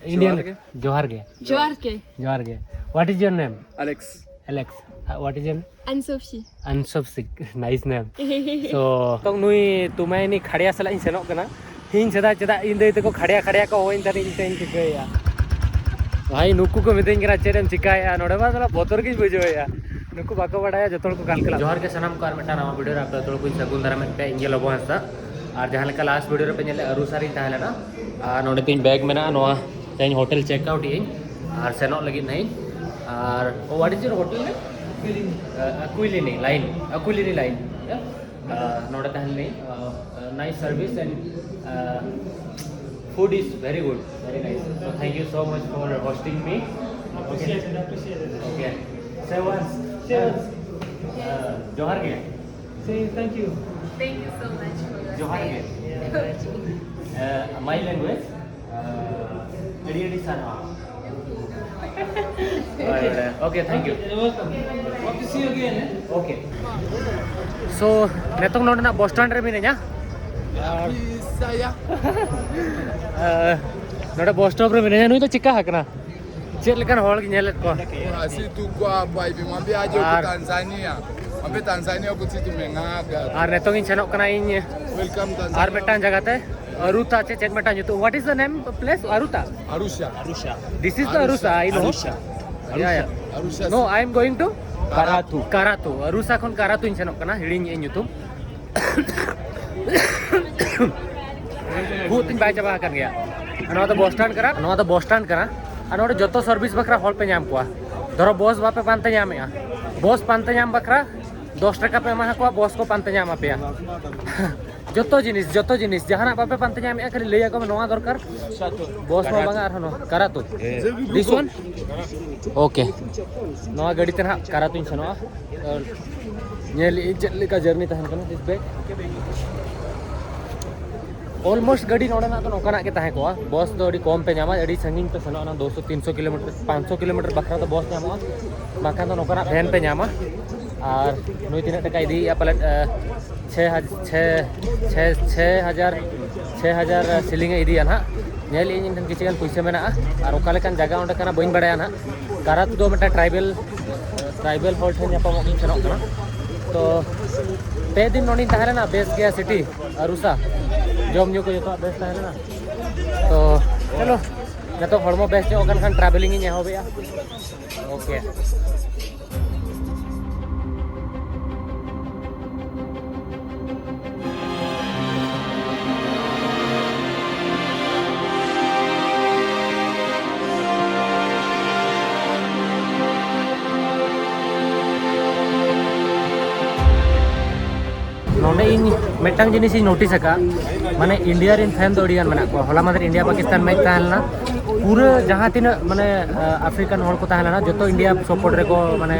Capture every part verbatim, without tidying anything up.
Indian. ᱡᱚᱦᱟᱨ ᱜᱮ᱾ ᱡᱚᱦᱟᱨ ᱜᱮ᱾ ᱡᱚᱦᱟᱨ ᱜᱮ᱾ What is your name? Alex. Alex. Uh, what is your name? Ansopsi. Ansopsi. Nice name. So, ᱛᱚ ᱱᱩᱭ ᱛᱩᱢᱟᱭᱱᱤ ᱠᱷᱟᱲᱭᱟ ᱥᱟᱞᱟᱜ ᱤᱧ ᱥᱮᱱᱚᱜ ᱠᱟᱱᱟ᱾ ᱤᱧ ᱥᱮᱫᱟᱭ ᱪᱮᱫᱟᱜ ᱤᱧ ᱫᱟᱹᱭ ᱛᱟᱠᱚ ᱠᱷᱟᱲᱭᱟ ᱠᱷᱟᱲᱭᱟ ᱠᱚ ᱦᱚᱦᱚᱧ ᱛᱟᱦᱮᱸᱫ, ᱤᱧ ᱛᱮᱧ ᱴᱷᱤᱠᱟᱹᱭᱟ᱾ ᱵᱷᱟᱭ, ᱱᱩᱠᱩ ᱠᱚ ᱢᱤᱛᱟᱹᱧ ᱠᱟᱱᱟ, "ᱪᱮᱫ ᱮᱢ ᱪᱤᱠᱟᱭᱮᱫᱼᱟ ᱱᱚᱰᱮ ᱢᱟ?" ᱛᱟᱦᱞᱮ ᱵᱚᱛᱚᱨ ᱜᱤᱧ ᱵᱩᱡᱷᱟᱹᱣᱮᱫᱼᱟ᱾ ᱱᱩᱠᱩ ᱵᱟᱠᱚ ᱵᱟᱰᱟᱭᱟ, ᱡᱚᱛᱚ ᱦᱚᱲ ᱠᱚ ᱠᱟᱞᱠᱟᱞᱟ᱾ ᱡᱚᱦᱟᱨ ᱜᱮ ᱥᱟᱱᱟᱢ ᱠᱚ, ᱟᱨ ᱢᱤᱫᱴᱟᱝ ᱱᱟᱣᱟ video ᱨᱮ ᱟᱯᱮ ᱡᱚᱛᱚ ᱦᱚᱲ ᱠᱚᱧ ᱥᱟᱹᱜᱩᱱ ᱫᱟᱨᱟᱢᱮᱫ ᱯᱮᱭᱟ᱾ ᱤᱧ ᱜᱮ ᱞᱚᱵᱚ ᱦᱟᱸᱥᱫᱟ᱾ ᱟᱨ ᱡᱟᱦᱟᱸ ᱞᱮᱠᱟ last video ᱨᱮᱯᱮ ᱧᱮᱞ ᱞᱮᱫ, ᱟᱹᱨᱩ ᱥᱟᱨᱤᱧ ᱛᱟᱦᱮᱸ ᱞᱮᱱᱟ᱾ ᱟᱨ ᱱᱚᱰᱮ ᱛᱤᱧ bag ᱢᱮᱱᱟᱜᱼᱟ, ᱱᱚᱣᱟ ᱛᱮᱦᱮᱧ hotel check out ᱤᱧ ᱟᱨ ᱥᱮᱱᱚᱜ ᱞᱟᱹᱜᱤᱫ ᱱᱟᱦᱟᱜ ᱤᱧ᱾ ᱟᱨ, oh, what is your hotel name? Uh, Aquilini Line. Aquilini Line. Yeah? Uh, ᱱᱚᱰᱮ ᱛᱟᱦᱮᱱ ᱞᱤᱧ᱾ Uh, uh, nice service and, uh, food is very good, very nice. So thank you so much for hosting me. Appreciate it, appreciate it. Okay. Say once. Say once. Uh, ᱡᱚᱦᱟᱨ ᱜᱮ᱾ Say thank you. Thank you so much for your ᱡᱚᱦᱟᱨ ᱜᱮ᱾ Stay. Uh, my language, uh, ᱟᱹᱰᱤ ᱟᱹᱰᱤ ᱥᱟᱨᱦᱟᱣ᱾ Okay, thank you. You're welcome. Hope to see you again, eh? Okay. So, ᱱᱤᱛᱚᱝ ᱱᱚᱰᱮᱱᱟᱜ bus stand ᱨᱮ ᱢᱤᱱᱟᱹᱧᱟ᱾ ᱟᱨ, ᱱᱚᱰᱮ bus stop ᱨᱮ ᱢᱤᱱᱟᱹᱧᱟ᱾ ᱱᱩᱭ ᱫᱚ ᱪᱤᱠᱟ ᱟᱠᱟᱱᱟ? ᱪᱮᱫ ᱞᱮᱠᱟᱱ ᱦᱚᱲ ᱜᱮ ᱧᱮᱞᱮᱫ ᱠᱚᱣᱟ᱾ Así tú guapo, ay, vamos a viajar a Tanzania. Vamos a Tanzania, pues si tú me hagas. ᱟᱨ ᱱᱤᱛᱚᱝ ᱤᱧ ᱥᱮᱱᱚᱜ ᱠᱟᱱᱟ ᱤᱧ Welcome, Tanzania. ᱟᱨ ᱢᱤᱫᱴᱟᱝ ᱡᱟᱭᱜᱟ ᱛᱮ, ᱟᱨᱩᱛᱟ ᱪᱮ ᱪᱮᱫ ᱢᱤᱫᱴᱟᱝ ᱧᱩᱛᱩᱢ᱾ What is the name place? ᱟᱨᱩᱛᱟ? Arusha. This is the Arusha, I know. Arusha. Yeah, yeah. Arusha. No, I am going to Karatu. Karatu. ᱟᱨᱩᱥᱟ ᱠᱷᱚᱱ ᱠᱟᱨᱟᱛᱩᱧ ᱥᱮᱱᱚᱜ ᱠᱟᱱᱟ, ᱦᱤᱲᱤᱧ ᱧᱩᱛᱩᱢ᱾ ᱠᱷᱩᱜ ᱛᱤᱧ ᱵᱟᱭ ᱪᱟᱵᱟ ᱟᱠᱟᱱ ᱜᱮᱭᱟ᱾ ᱱᱚᱣᱟ ᱫᱚ bus stand ᱠᱟᱱᱟ, ᱱᱚᱣᱟ ᱫᱚ bus stand ᱠᱟᱱᱟ᱾ ᱟᱨ ᱱᱚᱰᱮ ᱡᱚᱛᱚ service ᱵᱟᱠᱷᱨᱟ ᱦᱚᱲ ᱯᱮ ᱧᱟᱢ ᱠᱚᱣᱟ᱾ ᱫᱷᱚᱨᱚ, bus ᱵᱟᱯᱮ ᱯᱟᱱᱛᱮ ᱧᱟᱢᱮᱜᱼᱟ, bus ᱯᱟᱱᱛᱮ ᱧᱟᱢ ᱵᱟᱠᱷᱨᱟ ᱫᱚᱥ ᱴᱟᱠᱟ ᱯᱮ ᱮᱢᱟ ᱠᱚᱣᱟ, bus ᱠᱚ ᱯᱟᱱᱛᱮ ᱧᱟᱢ ᱟᱯᱮᱭᱟ᱾ ᱡᱚᱛᱚ ᱡᱤᱱᱤᱥ, ᱡᱚᱛᱚ ᱡᱤᱱᱤᱥ, ᱡᱟᱦᱟᱱᱟᱜ ᱵᱟᱯᱮ ᱯᱟᱱᱛᱮ ᱧᱟᱢᱮᱜᱼᱟ, ᱠᱷᱟᱹᱞᱤ ᱞᱟᱹᱭ ᱟᱠᱚ ᱢᱮ, "ᱱᱚᱣᱟ ᱫᱚᱨᱠᱟᱨ, bus ᱢᱟ ᱵᱟᱝᱟ, ᱟᱨᱦᱚᱸ ᱱᱚᱣᱟ ᱠᱟᱨᱟᱛᱩ." This one? Okay. ᱱᱚᱣᱟ ᱜᱟᱹᱰᱤ ᱛᱮ ᱱᱟᱦᱟᱜ ᱠᱟᱨᱟᱛᱩᱧ ᱥᱮᱱᱚᱜᱼᱟ᱾ ᱧᱮᱞ ᱤᱧ ᱪᱮᱫ ᱞᱮᱠᱟ journey ᱛᱟᱦᱮᱱ ᱠᱟᱱᱟ, this bag᱾ Almost ᱜᱟᱹᱰᱤ ᱱᱚᱰᱮᱱᱟᱜ ᱫᱚ ᱱᱚᱝᱠᱟᱱᱟᱜ ᱜᱮ ᱛᱟᱦᱮᱸ ᱠᱚᱜᱼᱟ᱾ Bus ᱫᱚ ᱟᱹᱰᱤ ᱠᱚᱢ ᱯᱮ ᱧᱟᱢᱟ, ᱟᱹᱰᱤ ᱥᱟᱺᱜᱤᱧ ᱯᱮ ᱥᱮᱱᱚᱜᱼᱟ, ᱚᱱᱟ ᱫᱩᱥᱚ ᱛᱤᱱᱥᱚ kilometer, ᱯᱟᱸᱪᱥᱚ kilometer ᱵᱟᱠᱷᱨᱟ ᱫᱚ bus ᱧᱟᱢᱚᱜᱼᱟ, ᱵᱟᱝᱠᱷᱟᱱ ᱫᱚ ᱱᱚᱝᱠᱟᱱᱟᱜ van ᱯᱮ ᱧᱟᱢᱟ᱾ ᱟᱨ ᱱᱩᱭ ᱛᱤᱱᱟᱹᱜ ᱴᱟᱠᱟᱭ ᱤᱫᱤᱭᱮᱫᱼᱟ ᱯᱟᱞᱮᱫ, ᱟᱸ, ᱪᱷᱮ ᱦᱟᱡ-, ᱪᱷᱮ, ᱪᱷᱮ, ᱪᱷᱮ ᱦᱟᱡᱟᱨ, ᱪᱷᱮ ᱦᱟᱡᱟᱨ shilling ᱮ ᱤᱫᱤᱭᱟ ᱱᱟᱦᱟᱜ᱾ ᱧᱮᱞ ᱤᱧ ᱤᱧ ᱴᱷᱮᱱ ᱠᱤᱪᱷᱩ ᱜᱟᱱ ᱯᱩᱭᱥᱟᱹ ᱢᱮᱱᱟᱜᱼᱟ᱾ ᱟᱨ ᱚᱠᱟ ᱞᱮᱠᱟᱱ ᱡᱟᱭᱜᱟ ᱚᱸᱰᱮ ᱠᱟᱱᱟ ᱵᱟᱹᱧ ᱵᱟᱲᱟᱭᱟ ᱱᱟᱦᱟᱜ᱾ ᱠᱟᱨᱟᱛᱩ ᱫᱚ ᱢᱤᱫᱴᱟᱝ ᱴᱨᱟᱭᱵᱮᱞ ᱴᱨᱟᱭᱵᱮᱞ ᱦᱚᱲ ᱴᱷᱮᱱ ᱧᱟᱯᱟᱢᱚᱜ ᱤᱧ ᱥᱮᱱᱚᱜ ᱠᱟᱱᱟ᱾ ᱛᱚ ᱯᱮ ᱫᱤᱱ ᱱᱚᱸᱰᱮᱧ ᱛᱟᱦᱮᱸ ᱞᱮᱱᱟ, ᱵᱮᱥ ᱜᱮᱭᱟ ᱥᱤᱴᱤ ᱟᱨᱩᱥᱟ, ᱡᱚᱢ ᱧᱩ ᱠᱚ ᱡᱚᱛᱚᱣᱟᱜ ᱵᱮᱥ ᱛᱟᱦᱮᱸ ᱞᱮᱱᱟ᱾ ᱛᱚ ᱪᱚᱞᱚ, ᱱᱤᱛᱚᱜ ᱦᱚᱲᱢᱚ ᱵᱮᱥ ᱧᱚᱜ ᱠᱟᱱ ᱠᱷᱟᱱ ᱴᱨᱟᱵᱷᱮᱞᱤᱝ ᱤᱧ ᱮᱦᱚᱵᱮᱜᱼᱟ᱾ ᱳᱠᱮ᱾ ᱱᱚᱰᱮ ᱤᱧ ᱢᱤᱫᱴᱟᱝ ᱡᱤᱱᱤᱥ ᱤᱧ ᱱᱳᱴᱤᱥ ᱟᱠᱟᱫᱼᱟ, ᱢᱟᱱᱮ ᱤᱱᱰᱤᱭᱟ ᱨᱮᱱ ᱯᱷᱮᱱ ᱫᱚ ᱟᱹᱰᱤ ᱜᱟᱱ ᱢᱮᱱᱟᱜ ᱠᱚᱣᱟ᱾ ᱦᱚᱞᱟ ᱢᱟᱫᱷᱮᱨ ᱤᱱᱰᱤᱭᱟ ᱯᱟᱠᱤᱥᱛᱟᱱ ᱢᱮᱪ ᱛᱟᱦᱮᱸ ᱞᱮᱱᱟ, ᱯᱩᱨᱟᱹ ᱡᱟᱦᱟᱸ ᱛᱤᱱᱟᱹᱜ ᱢᱟᱱᱮ ᱟᱯᱷᱨᱤᱠᱟᱱ ᱦᱚᱲ ᱠᱚ ᱛᱟᱦᱮᱸ ᱞᱮᱱᱟ, ᱡᱚᱛᱚ ᱤᱱᱰᱤᱭᱟ ᱥᱟᱯᱳᱨᱴ ᱨᱮᱠᱚ ᱢᱟᱱᱮ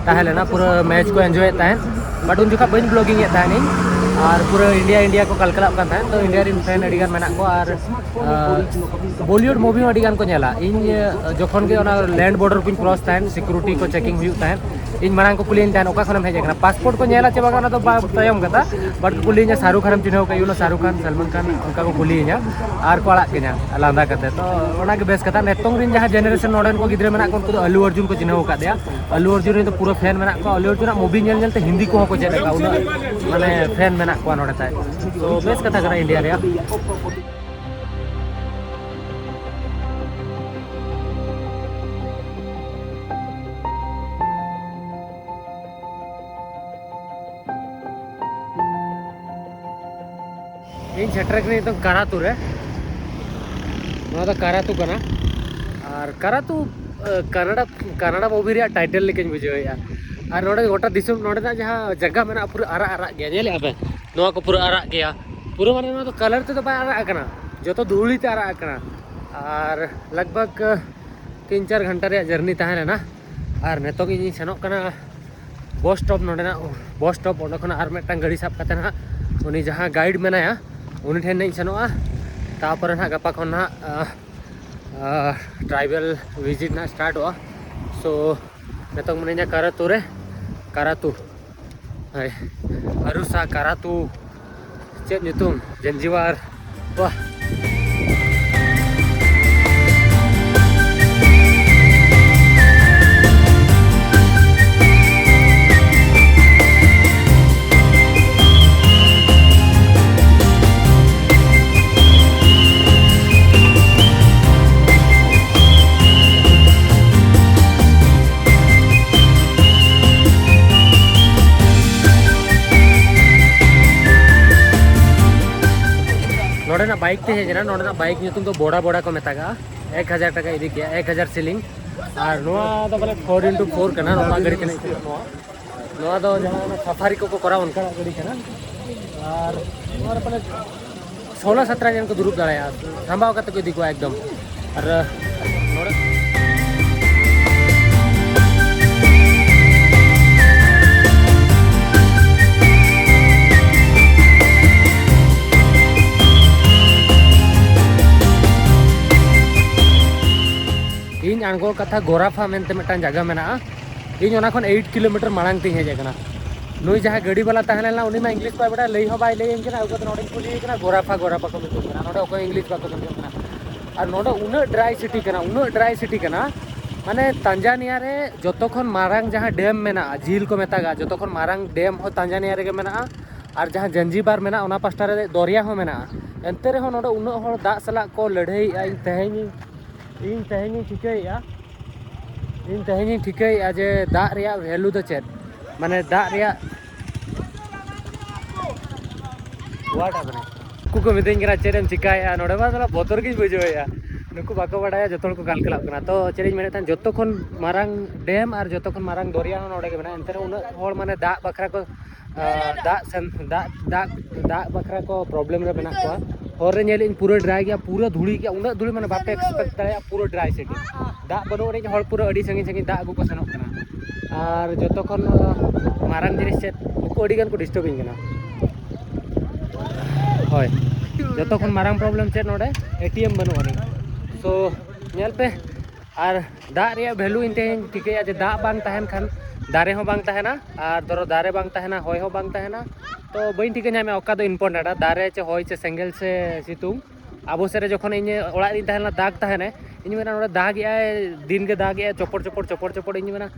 ᱛᱟᱦᱮᱸ ᱞᱮᱱᱟ, ᱯᱩᱨᱟᱹ ᱢᱮᱪ ᱠᱚ ᱮᱱᱡᱚᱭᱮᱫ ᱛᱟᱦᱮᱸᱫ᱾ ᱵᱟᱴ ᱩᱱ ᱡᱚᱠᱷᱚᱱ ᱵᱟᱹᱧ ᱵᱞᱚᱜᱤᱝ ᱮᱫ ᱛᱟᱦᱮᱱᱤᱧ, ᱟᱨ ᱯᱩᱨᱟᱹ ᱤᱱᱰᱤᱭᱟ ᱤᱱᱰᱤᱭᱟ ᱠᱚ ᱠᱟᱞᱠᱟᱞᱟᱜ ᱠᱟᱱ ᱛᱟᱦᱮᱸᱫ᱾ ᱛᱚ ᱤᱱᱰᱤᱭᱟ ᱨᱮᱱ ᱯᱷᱮᱱ ᱟᱹᱰᱤ ᱜᱟᱱ ᱢᱮᱱᱟᱜ ᱠᱚᱣᱟ᱾ ᱟᱨ ᱵᱚᱞᱤᱣᱩᱰ ᱢᱩᱵᱷᱤ ᱦᱚᱸ ᱟᱹᱰᱤ ᱜᱟᱱ ᱠᱚ ᱧᱮᱞᱟ᱾ ᱤᱧ ᱡᱚᱠᱷᱚᱱ ᱜᱮ ᱚᱱᱟ ᱞᱮᱱᱰ ᱵᱚᱨᱰᱟᱨ ᱠᱚᱧ ᱠᱨᱚᱥ ᱛᱟᱦᱮᱸᱫ, ᱥᱤᱠᱩᱨᱤᱴᱤ ᱠᱚ ᱪᱮᱠᱤᱝ ᱦᱩᱭᱩᱜ ᱛᱟᱦᱮᱸᱫ, ᱤᱧ ᱢᱟᱲᱟᱝ ᱠᱚ ᱠᱩᱞᱤᱭᱟᱹᱧ ᱛᱟᱦᱮᱸᱫ, "ᱚᱠᱟ ᱠᱷᱚᱱᱮᱢ ᱦᱮᱡ ᱟᱠᱟᱱᱟ?" ᱯᱟᱥᱯᱳᱨᱴ ᱠᱚ ᱧᱮᱞᱟ ᱪᱮ ᱵᱟᱝ, ᱚᱱᱟ ᱫᱚ ᱵᱟ- ᱛᱟᱭᱚᱢ ᱠᱟᱛᱷᱟ᱾ ᱵᱟᱴ ᱠᱚ ᱠᱩᱞᱤᱭᱤᱧᱟ, "ᱥᱟᱦᱨᱩᱠ ᱠᱷᱟᱱᱮᱢ ᱪᱤᱱᱦᱟᱹᱣ ᱠᱟᱜ ᱭᱩ ᱱᱳ ᱥᱟᱦᱨᱩᱠ ᱠᱷᱟᱱ, ᱥᱟᱞᱢᱟᱱ ᱠᱷᱟᱱ?" ᱚᱱᱠᱟ ᱠᱚ ᱠᱩᱞᱤᱭᱤᱧᱟ ᱟᱨ ᱠᱚ ᱟᱲᱟᱜ ᱠᱤᱧᱟ ᱞᱟᱸᱫᱟ ᱠᱟᱛᱮ᱾ ᱛᱚ ᱚᱱᱟᱜᱮ ᱵᱮᱥ ᱠᱟᱛᱷᱟ᱾ ᱱᱤᱛᱚᱝ ᱨᱮᱱ ᱡᱟᱦᱟᱸ ᱡᱮᱱᱟᱨᱮᱥᱚᱱ ᱱᱚᱰᱮᱱ ᱠᱚ ᱜᱤᱫᱽᱨᱟᱹ ᱢᱮᱱᱟᱜ ᱠᱚᱣᱟ, ᱩᱱᱠᱩ ᱫᱚ ᱟᱞᱩ ᱚᱨᱡᱩᱱ ᱠᱚ ᱪᱤᱱᱦᱟᱹᱣ ᱟᱠᱟᱫᱮᱭᱟ᱾ ᱟᱞᱩ ᱚᱨᱡᱩᱱ ᱨᱮᱱ ᱫᱚ ᱯᱩᱨᱟᱹ ᱯᱷᱮᱱ ᱢᱮᱱᱟᱜ ᱠᱚᱣᱟ᱾ ᱟᱞᱩ ᱚᱨᱡᱩᱱᱟᱜ ᱢᱩᱵᱷᱤ ᱧᱮᱞ ᱧᱮᱞ ᱛᱮ ᱦᱤᱱᱫᱤ ᱠᱚᱦᱚᱸ ᱠᱚ ᱪᱮᱫ ᱟᱠᱟᱫᱼᱟ, ᱩᱱᱟᱹᱜ ᱢᱟᱱᱮ ᱯᱷᱮᱱ ᱢᱮᱱᱟᱜ ᱠᱚᱣᱟ ᱱᱚᱰᱮ ᱛᱟᱭ᱾ ᱛᱚ ᱵᱮᱥ ᱠᱟᱛᱷᱟ ᱠᱟᱱᱟ ᱤᱱᱰᱤᱭᱟ ᱨᱮᱭᱟᱜ᱾ ᱤᱧ ᱥᱮᱴᱮᱨ ᱠᱟᱹᱱᱟᱹᱧ ᱱᱤᱛᱚᱝ ᱠᱟᱨᱟᱛᱩ ᱨᱮ᱾ ᱱᱚᱣᱟ ᱫᱚ ᱠᱟᱨᱟᱛᱩ ᱠᱟᱱᱟ᱾ ᱟᱨ ᱠᱟᱨᱟᱛᱩ, ᱟᱸ, ᱠᱟᱱᱟᱰᱟ, ᱠᱟᱱᱟᱰᱟ movie ᱨᱮᱭᱟᱜ title ᱞᱮᱠᱟᱧ ᱵᱩᱡᱷᱟᱹᱣᱮᱫᱼᱟ᱾ ᱟᱨ ᱱᱚᱰᱮ ᱜᱚᱴᱟ ᱫᱤᱥᱚᱢ, ᱱᱚᱰᱮᱱᱟᱜ ᱡᱟᱦᱟᱸ ᱡᱟᱭᱜᱟ ᱢᱮᱱᱟᱜᱼᱟ, ᱯᱩᱨᱟᱹ ᱟᱨᱟᱜ ᱟᱨᱟᱜ ᱜᱮᱭᱟ᱾ ᱧᱮᱞᱮᱫᱼᱟ ᱯᱮ, ᱱᱚᱣᱟ ᱠᱚ ᱯᱩᱨᱟᱹ ᱟᱨᱟᱜ ᱜᱮᱭᱟ᱾ ᱯᱩᱨᱟᱹ ᱢᱟᱱᱮ ᱱᱚᱣᱟ ᱫᱚ colour ᱛᱮᱫᱚ ᱵᱟᱭ ᱟᱨᱟᱜ ᱟᱠᱟᱱᱟ, ᱡᱚᱛᱚ ᱫᱷᱩᱲᱤ ᱛᱮ ᱟᱨᱟᱜ ᱟᱠᱟᱱᱟ᱾ ᱟᱨ ᱞᱟᱜᱽ ᱵᱷᱟᱜᱽ ᱛᱤᱱ ᱪᱟᱨ ᱜᱷᱚᱱᱴᱟ ᱨᱮᱭᱟᱜ journey ᱛᱟᱦᱮᱸ ᱞᱮᱱᱟ᱾ ᱟᱨ ᱱᱤᱛᱚᱜ ᱤᱧ ᱥᱮᱱᱚᱜ ᱠᱟᱱᱟ ᱵᱚᱥ ᱥᱴᱚᱯ, ᱱᱚᱰᱮᱱᱟᱜ ᱵᱚᱥ ᱥᱴᱚᱯ᱾ ᱚᱸᱰᱮ ᱠᱷᱚᱱᱟᱜ ᱟᱨ ᱢᱤᱫᱴᱟᱝ ᱜᱟᱹᱰᱤ ᱥᱟᱵ ᱠᱟᱛᱮ ᱱᱟᱦᱟᱜ ᱩᱱᱤ ᱡᱟᱦᱟᱸ guide ᱢᱮᱱᱟᱭᱟ, ᱩᱱᱤ ᱴᱷᱮᱱ ᱤᱧ ᱥᱮᱱᱚᱜᱼᱟ᱾ ᱛᱟᱯᱚᱨᱮ ᱱᱟᱦᱟᱜ ᱜᱟᱯᱟ ᱠᱷᱚᱱ ᱱᱟᱦᱟᱜ, ᱟᱸ, ᱟᱸ, tribal visit ᱱᱟᱦᱟᱜ startᱚᱜᱼᱟ᱾ So ᱱᱤᱛᱚᱝ ᱢᱤᱱᱟᱹᱧᱟ ᱠᱟᱨᱟᱛᱩ ᱨᱮ, ᱠᱟᱨᱟᱛᱩ᱾ ᱦᱳᱭ, ᱟᱨᱩᱥᱟ ᱠᱟᱨᱟᱛᱩ᱾ ᱪᱮᱫ ᱧᱩᱛᱩᱢ? ᱡᱮᱱᱡᱤᱣᱟᱨ᱾ ᱵᱟᱦ᱾ ᱵᱟᱭᱤᱠ ᱛᱮ ᱦᱮᱡ ᱮᱱᱟ᱾ ᱱᱚᱰᱮᱱᱟᱜ ᱵᱟᱭᱤᱠ ᱧᱩᱛᱩᱢ ᱫᱚ ᱵᱚᱰᱟ ᱵᱚᱰᱟ ᱠᱚ ᱢᱮᱛᱟᱜᱼᱟ᱾ ᱮᱠ ᱦᱟᱡᱟᱨ ᱴᱟᱠᱟ ᱤᱫᱤ ᱠᱮᱜᱼᱟ, ᱮᱠ ᱦᱟᱡᱟᱨ ᱥᱤᱞᱤᱝ᱾ ᱟᱨ ᱱᱚᱣᱟ ᱫᱚ ᱵᱚᱞᱮ ᱯᱷᱳᱨ ᱤᱱᱴᱩ ᱯᱷᱳᱨ ᱠᱟᱱᱟ, ᱱᱚᱝᱠᱟ ᱜᱟᱹᱰᱤ ᱠᱟᱱᱟ᱾ ᱱᱚᱣᱟ ᱱᱚᱣᱟ ᱫᱚ ᱡᱟᱦᱟᱸ ᱚᱱᱟ ᱥᱟᱯᱷᱟᱨᱤ ᱠᱚᱠᱚ ᱠᱚᱨᱟᱣᱟ, ᱚᱱᱠᱟᱱᱟᱜ ᱜᱟᱹᱰᱤ ᱠᱟᱱᱟ᱾ ᱟᱨ ᱱᱚᱣᱟ ᱨᱮ ᱯᱟᱞᱮ ᱥᱳᱞᱳ ᱥᱟᱛᱨᱟ ᱡᱚᱱ ᱠᱚ ᱫᱩᱲᱩᱵ ᱫᱟᱲᱮᱭᱟᱜᱼᱟ, ᱥᱟᱢᱵᱟᱣ ᱠᱟᱛᱮ ᱠᱚ ᱤᱫᱤ ᱠᱚᱣᱟ ᱮᱠᱫᱚᱢ᱾ ᱟᱨ ᱱᱚᱰᱮ ᱤᱧ ᱟᱬᱜᱚ ᱠᱟᱛᱷᱟ ᱜᱳᱨᱟᱯᱷᱟ ᱢᱮᱱᱛᱮ ᱢᱤᱫᱴᱟᱝ ᱡᱟᱭᱜᱟ ᱢᱮᱱᱟᱜᱼᱟ᱾ ᱤᱧ ᱚᱱᱟ ᱠᱷᱚᱱ ᱮᱭᱤᱴ ᱠᱤᱞᱳᱢᱤᱴᱟᱨ ᱢᱟᱲᱟᱝ ᱛᱤᱧ ᱦᱮᱡ ᱟᱠᱟᱱᱟ᱾ ᱱᱩᱭ ᱡᱟᱦᱟᱸᱭ ᱜᱟᱹᱰᱤ ᱵᱟᱞᱟ ᱛᱟᱦᱮᱸ ᱞᱮᱱᱟ, ᱩᱱᱤ ᱢᱟ ᱤᱝᱞᱤᱥ ᱵᱟᱭ ᱵᱟᱲᱟᱭᱟ, ᱞᱟᱹᱭ ᱦᱚᱸ ᱵᱟᱭ ᱞᱟᱹᱭᱟᱹᱧ ᱠᱟᱱᱟ᱾ ᱟᱹᱜᱩ ᱠᱟᱛᱮ ᱱᱚᱰᱮᱧ ᱠᱩᱞᱤᱭᱮ ᱠᱟᱱᱟ, ᱜᱳᱨᱟᱯᱷᱟ ᱜᱳᱨᱟᱯᱷᱟ ᱠᱚ ᱢᱮᱛᱟᱹᱧ ᱠᱟᱱᱟ᱾ ᱱᱚᱰᱮ ᱚᱠᱚᱭ ᱤᱝᱞᱤᱥ ᱵᱟᱠᱚ ᱢᱮᱛᱟᱹᱧ ᱠᱟᱱᱟ᱾ ᱟᱨ ᱱᱚᱰᱮ ᱩᱱᱟᱹᱜ ᱰᱨᱟᱭ ᱥᱤᱴᱤ ᱠᱟᱱᱟ, ᱩᱱᱟᱹᱜ ᱰᱨᱟᱭ ᱥᱤᱴᱤ ᱠᱟᱱᱟ, ᱢᱟᱱᱮ ᱛᱟᱱᱡᱟᱱᱤᱭᱟ ᱨᱮ ᱡᱚᱛᱚ ᱠᱷᱚᱱ ᱢᱟᱨᱟᱝ ᱡᱟᱦᱟᱸ ᱰᱮᱢ ᱢᱮᱱᱟᱜᱼᱟ, ᱡᱷᱤᱞ ᱠᱚ ᱢᱮᱛᱟᱜᱼᱟ, ᱡᱚᱛᱚ ᱠᱷᱚᱱ ᱢᱟᱨᱟᱝ ᱰᱮᱢ ᱦᱚᱸ ᱛᱟᱱᱡᱟᱱᱤᱭᱟ ᱨᱮᱜᱮ ᱢᱮᱱᱟᱜᱼᱟ᱾ ᱟᱨ ᱡᱟᱦᱟᱸ ᱡᱟᱧᱡᱤᱵᱟᱨ ᱢᱮᱱᱟᱜᱼᱟ, ᱚᱱᱟ ᱯᱟᱥᱴᱟ ᱨᱮ ᱫᱚᱨᱭᱟ ᱦᱚᱸ ᱢᱮᱱᱟᱜᱼᱟ᱾ ᱮᱱᱛᱮ ᱨᱮᱦᱚᱸ ᱱᱚᱰᱮ ᱩᱱᱟᱹᱜ ᱦᱚᱲ ᱫᱟᱜ ᱥᱟᱞᱟᱜ ᱠᱚ ᱞᱟᱹᱲᱦᱟᱹᱭᱮᱫᱼᱟ᱾ ᱤᱧ ᱛᱮᱦᱮᱧ ᱤᱧ ᱛᱮᱦᱮᱧᱤᱧ ᱴᱷᱤᱠᱟᱹᱭᱮᱫᱼᱟ, ᱤᱧ ᱛᱮᱦᱮᱧᱤᱧ ᱴᱷᱤᱠᱟᱹᱭᱮᱫᱼᱟ ᱡᱮ ᱫᱟᱜ ᱨᱮᱭᱟᱜ ᱵᱷᱮᱞᱩ ᱫᱚ ᱪᱮᱫ, ᱢᱟᱱᱮ ᱫᱟᱜ ᱨᱮᱭᱟᱜ what happening? ᱩᱱᱠᱩ ᱠᱚ ᱢᱤᱛᱟᱹᱧ ᱠᱟᱱᱟ, "ᱪᱮᱫ ᱮᱢ ᱪᱤᱠᱟᱭᱮᱫᱼᱟ ᱱᱚᱰᱮ ᱢᱟ?" ᱛᱷᱚᱲᱟ ᱵᱚᱛᱚᱨ ᱜᱤᱧ ᱵᱩᱡᱷᱟᱹᱣᱮᱫᱼᱟ᱾ ᱱᱩᱠᱩ ᱵᱟᱠᱚ ᱵᱟᱰᱟᱭᱟ, ᱡᱚᱛᱚ ᱦᱚᱲ ᱠᱚ ᱠᱟᱞᱠᱟᱞᱟᱜ ᱠᱟᱱᱟ᱾ ᱛᱚ ᱪᱮᱫ ᱤᱧ ᱢᱮᱱᱮᱫ ᱛᱟᱦᱮᱸᱫ, ᱡᱚᱛᱚ ᱠᱷᱚᱱ ᱢᱟᱨᱟᱝ ᱰᱮᱢ ᱟᱨ ᱡᱚᱛᱚ ᱠᱷᱚᱱ ᱢᱟᱨᱟᱝ ᱫᱚᱨᱭᱟ ᱦᱚᱸ ᱱᱚᱰᱮ ᱜᱮ ᱢᱮᱱᱟᱜᱼᱟ᱾ ᱮᱱᱛᱮ ᱨᱮᱦᱚᱸ ᱩᱱᱟᱹᱜ ᱦᱚᱲ ᱢᱟᱱᱮ ᱫᱟᱜ ᱵᱟᱠᱷᱨᱟ ᱠᱚ, ᱟᱸ, ᱫᱟᱜ ᱥᱮᱱ, ᱫᱟᱜ, ᱫᱟᱜ, ᱫᱟᱜ ᱵᱟᱠᱷᱨᱟ ᱠᱚ ᱯᱨᱚᱵᱞᱮᱢ ᱨᱮ ᱢᱮᱱᱟᱜ ᱠᱚᱣᱟ᱾ ᱦᱚᱨ ᱨᱮ ᱧᱮᱞᱮᱫ ᱟᱹᱧ ᱯᱩᱨᱟᱹ ᱰᱨᱟᱭ ᱜᱮᱭᱟ, ᱯᱩᱨᱟᱹ ᱫᱷᱩᱲᱤ ᱜᱮᱭᱟ, ᱩᱱᱟᱹᱜ ᱫᱷᱩᱲᱤ ᱢᱟᱱᱮ ᱵᱟᱯᱮ ᱮᱠᱥᱯᱮᱠᱴ ᱫᱟᱲᱮᱭᱟᱜᱼᱟ, ᱯᱩᱨᱟᱹ ᱰᱨᱟᱭ ᱥᱤᱴᱤ᱾ ᱫᱟᱜ ᱵᱟᱹᱱᱩᱜ ᱟᱹᱱᱤᱡ, ᱦᱚᱲ ᱯᱩᱨᱟᱹ ᱟᱹᱰᱤ ᱥᱟᱺᱜᱤᱧ ᱥᱟᱺᱜᱤᱧ ᱫᱟᱜ ᱟᱹᱜᱩ ᱠᱚ ᱥᱮᱱᱚᱜ ᱠᱟᱱᱟ᱾ ᱟᱨ ᱡᱚᱛᱚ ᱠᱷᱚᱱ ᱢᱟᱨᱟᱝ ᱡᱤᱱᱤᱥ ᱪᱮᱫ, ᱱᱩᱠᱩ ᱟᱹᱰᱤ ᱜᱟᱱ ᱠᱚ ᱰᱤᱥᱴᱟᱨᱵᱤᱧ ᱠᱟᱱᱟ᱾ ᱦᱳᱭ, ᱡᱚᱛᱚ ᱠᱷᱚᱱ ᱢᱟᱨᱟᱝ ᱯᱨᱚᱵᱞᱮᱢ ᱪᱮᱫ ᱱᱚᱰᱮ? ᱮ ᱴᱤ ᱮᱢ ᱵᱟᱹᱱᱩᱜ ᱟᱹᱱᱤᱡ᱾ ᱥᱳ ᱧᱮᱞ ᱯᱮ, ᱟᱨ ᱫᱟᱜ ᱨᱮᱭᱟᱜ ᱵᱷᱮᱞᱩ ᱤᱧ ᱛᱮᱦᱮᱧ ᱴᱷᱤᱠᱟᱹᱭᱟ ᱡᱮ ᱫᱟᱜ ᱵᱟᱝ ᱛᱟᱦᱮᱱ ᱠᱷᱟᱱ ᱫᱟᱨᱮ ᱦᱚᱸ ᱵᱟᱝ ᱛᱟᱦᱮᱱᱟ, ᱟᱨ ᱫᱷᱚᱨᱚ ᱫᱟᱨᱮ ᱵᱟᱝ ᱛᱟᱦᱮᱱᱟ, ᱦᱚᱭ ᱦᱚᱸ ᱵᱟᱝ ᱛᱟᱦᱮᱱᱟ᱾ ᱛᱚ ᱵᱟᱹᱧ ᱴᱷᱤᱠᱟᱹ ᱧᱟᱢᱮᱫᱼᱟ ᱚᱠᱟ ᱫᱚ ᱤᱢᱯᱚᱨᱴᱮᱱᱴᱟ, ᱫᱟᱨᱮ ᱪᱮ ᱦᱚᱭ ᱪᱮ ᱥᱮᱸᱜᱮᱞ ᱥᱮ ᱥᱤᱛᱩᱝ᱾ ᱟᱵᱚ ᱥᱮᱫ ᱨᱮ ᱡᱚᱠᱷᱚᱱ ᱤᱧ ᱚᱲᱟᱜ ᱨᱤᱧ ᱛᱟᱦᱮᱸ ᱞᱮᱱᱟ, ᱫᱟᱜᱽ ᱛᱟᱦᱮᱱᱮ, ᱤᱧ ᱢᱮᱱᱟ ᱱᱚᱰᱮ ᱫᱟᱜ ᱮᱜᱼᱟᱭ, ᱫᱤᱱ ᱜᱮ ᱫᱟᱜ ᱮᱜᱼᱟᱭ, ᱪᱚᱯᱚᱲ ᱪᱚᱯᱚᱲ ᱪᱚᱯᱚᱲ ᱪᱚᱯᱚᱲ᱾ ᱤᱧ ᱢᱮᱱᱟ